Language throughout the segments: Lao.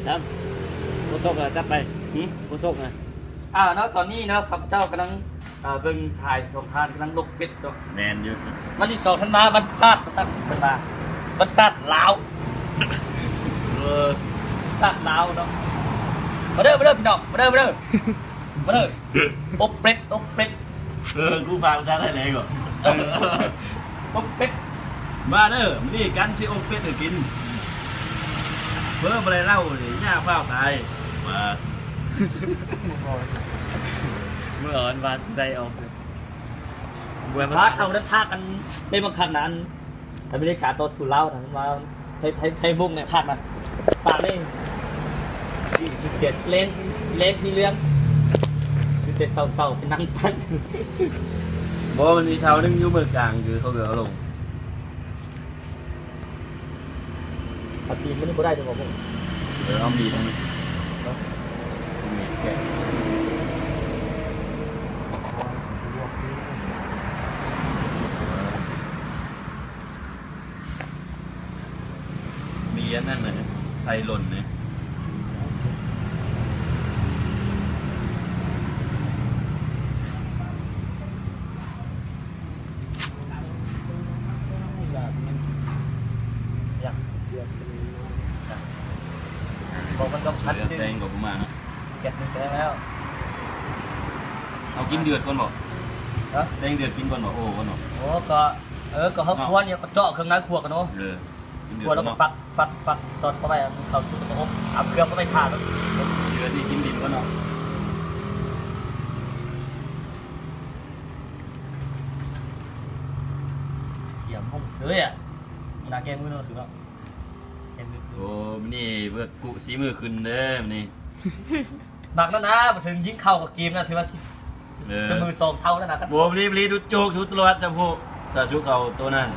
ຄັບ ໂຄສົກ ຈັດໄປ. ຫື? ໂຄສົກນະ. ອ່າ ເນາະ ຕອນນີ້ເນາະ ຂ້າພະເຈົ້າກຳລັງ ອ່າ ເບິ່ງສາຍສອງທ່ານກຳລັງຫຼົກເບັດເນາະ. ແມ່ນຢູ່. ວັນທີສອງທັນວາ ວັນຊາດ ວ່າຊັ້ນ ເພິ່ນວ່າ ວັນຊາດລາວ. ເອີ ຊາດລາວເນາະ. ມາເດີ ມາເດີ ພີ່ນ້ອງ ມາເດີ ມາເດີ ມາເດີ. ອົບເປັດ ອົບເປັດ. ເອີ ກູພາສາໄທແລ້ວກໍ ເອີ ອົບເປັດ. ມາເດີ ມື້ນີ້ກັນຊິອົບເປັດໃຫ້ກິນ. ເພິ່ນບໍ່ໄດ້ເລົ່ານີ້ ຍາຟ້າວຕາຍ. ມາ ມື້ອ່ອນວ່າຊິໄດ້ອອກ ເມື່ອພາເຂົາໄດ້ພາກັນໄປບັງຄັບນັ້ນ. ອາເມລິກາຕໍ່ສູ້ລາວນະ ວ່າໄທ ໄທ ໄທມຸງນີ້ພາດມາ ປາກນີ້ ເສຍແລງ ແລງສີເຫຼືອງ ມີແຕ່ເສົາໆ ໄປນັ່ງປັ້ນ. ບໍ່ ມັນມີເທົ່າໜຶ່ງຢູ່ເມືອງກາງ ຄືເຂົາເອົາລົງ ເອົາຕີນມັນບໍ່ໄດ້ເດ້ບໍ່. ເອີ ເອົາມີດ ເອົາມີດແກະ. ມີອັນນັ້ນນະ ໄພລົນນະ. ບອກມັນຕ້ອງພັດ ເຫຼືອແຕ່ງກໍບໍ່ມາເນາະ. ແກັດນີ້ແຕ່ງແລ້ວ ເອົາກິນເດືອດກ່ອນບໍ່? ຮະ? ແຕ່ງເດືອດກິນກ່ອນບໍ່? ໂອ້ ກ່ອນເນາະ. ໂອ້ ກໍ ເອີ ກໍເຮົາຄວນນີ້ ກໍເຈາະເຄື່ອງໃນຄົວກ່ອນເນາະ. ເອີ ກິນເດືອດ ຄົວແລ້ວກໍ ເນາະ ຟັກ ຟັກ ຟັກ ຕອນເຂົ້າໄປ ເຂົ້າຊຸກກໍອົບ ເອົາເຄື່ອງເຂົ້າໄປຖ້າເນາະ. ເດືອດນີ້ກິນດິນກ່ອນເນາະ. ສຽງຫ້ອງເສີຍອະ ໜ້າແກງມື້ເນາະ ຖືເນາະ. ໂອ້ ມື້ນີ້ເບີກກຸສີມືຂຶ້ນເດີມື້ນີ້. ມັກນັ້ນນະ ມາເຖິງຍິງເຂົ້າກັບເກມນະ ຖືວ່າຊິ ເອີ ສະເໝີສອງເທົ່າແລ້ວນະ. ບໍ່ ບໍ່ລີ້ ບໍ່ລີ້ ດູໂຈກ ດູຕະຫຼອດ ສະໂພກ ຖ້າສູ້ເຂົ້າໂຕນັ້ນ.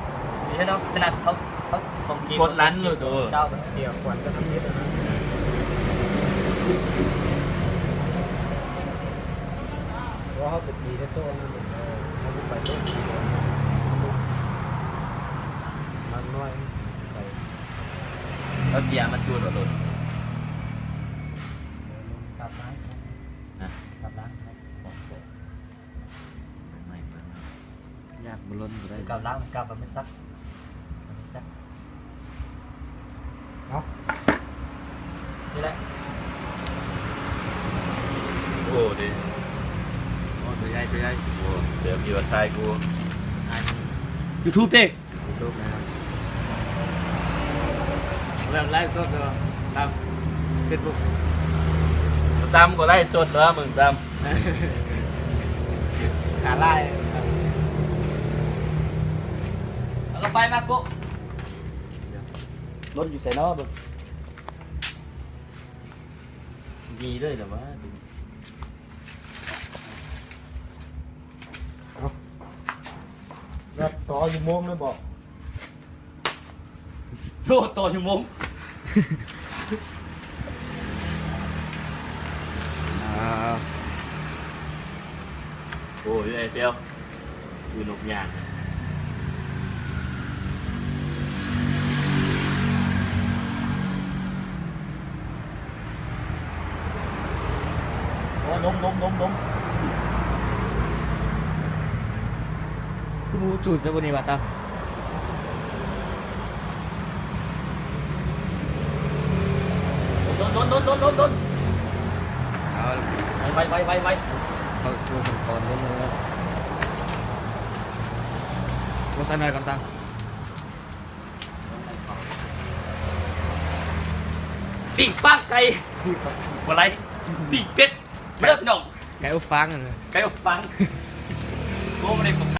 ນີ້ເນາະ ຊະນະເຂົາ ເຂົາສອງເກມ ກົດລັນໂລດໂຕ. ເຈົ້າມັນເສຍຂວັນກັບທຳອິດນະ ເພາະເຮົາໄປຕີແຕ່ໂຕນັ້ນ ເອີ ເຮົາບໍ່ໄປໂຕສີ ມັນນ້ອຍໄປ. ເອົາເຈຍມາຈູດເອົາໂລດ. ເອີ ລົງກັບລ້າງ ນະ ກັບລ້າງ ຍາກບໍ່ລົ້ນກໍໄດ້ ກັບລ້າງ ກັບບໍ່ໄດ້ຊັກ ບໍ່ໄດ້ຊັກ. ເອົາ ນີ້ແຫຼະ. ໂອ້ ດີ ໂອ້ ຕົວໃຫຍ່ ຕົວໃຫຍ່. ໂອ້ ດຽວຊິວ່າຖ່າຍກູ ຢູທູບເດ້. ຢູທູບນະ ແບບໄລຟ໌ສົດເນາະ ຕາມເຟສບຸກ. ຕາມກໍໄລຟ໌ສົດເນາະ ມຶງຕາມ ຂາລາຍ. ເອົາໄປມາໂກະ ລົດຢູ່ໃສເນາະ ເບິ່ງ ມີເລີຍລະວ່າ. ເອົາ ແບບຕໍ່ຊົ່ວໂມງເລີຍບໍ? ໂອ້ ຕໍ່ຊົ່ວໂມງ. ອ່າ ໂອ້ ຢູ່ໃນເຊວ ຄືນົກຍາງ. ໂອ້ ລົມ ລົມ ລົມ ລົມ. ຄືບໍ່ຈູດຊະກວ່ານີ້ວ່າຕາ. ດົນ ດົນ ດົນ ດົນ ດົນ ດົນ. ເອົາ ໄວ ໄວ ໄວ ໄວ ໄວ. ເຂົ້າສູ່ຂັ້ນຕອນເລີຍ ບໍ່ໃສ່ໜ້ອຍກ່ອນຕາ. ປີ້ງປາງໄກ່ ບໍ່ໄຫຼ ປີ້ງເປັດ ເດີພີ່ນ້ອງ. ໄກ່ອົບຟາງ ໄກ່ອົບຟາງ. ໂອ້ ບໍ່ໄດ້ປະກ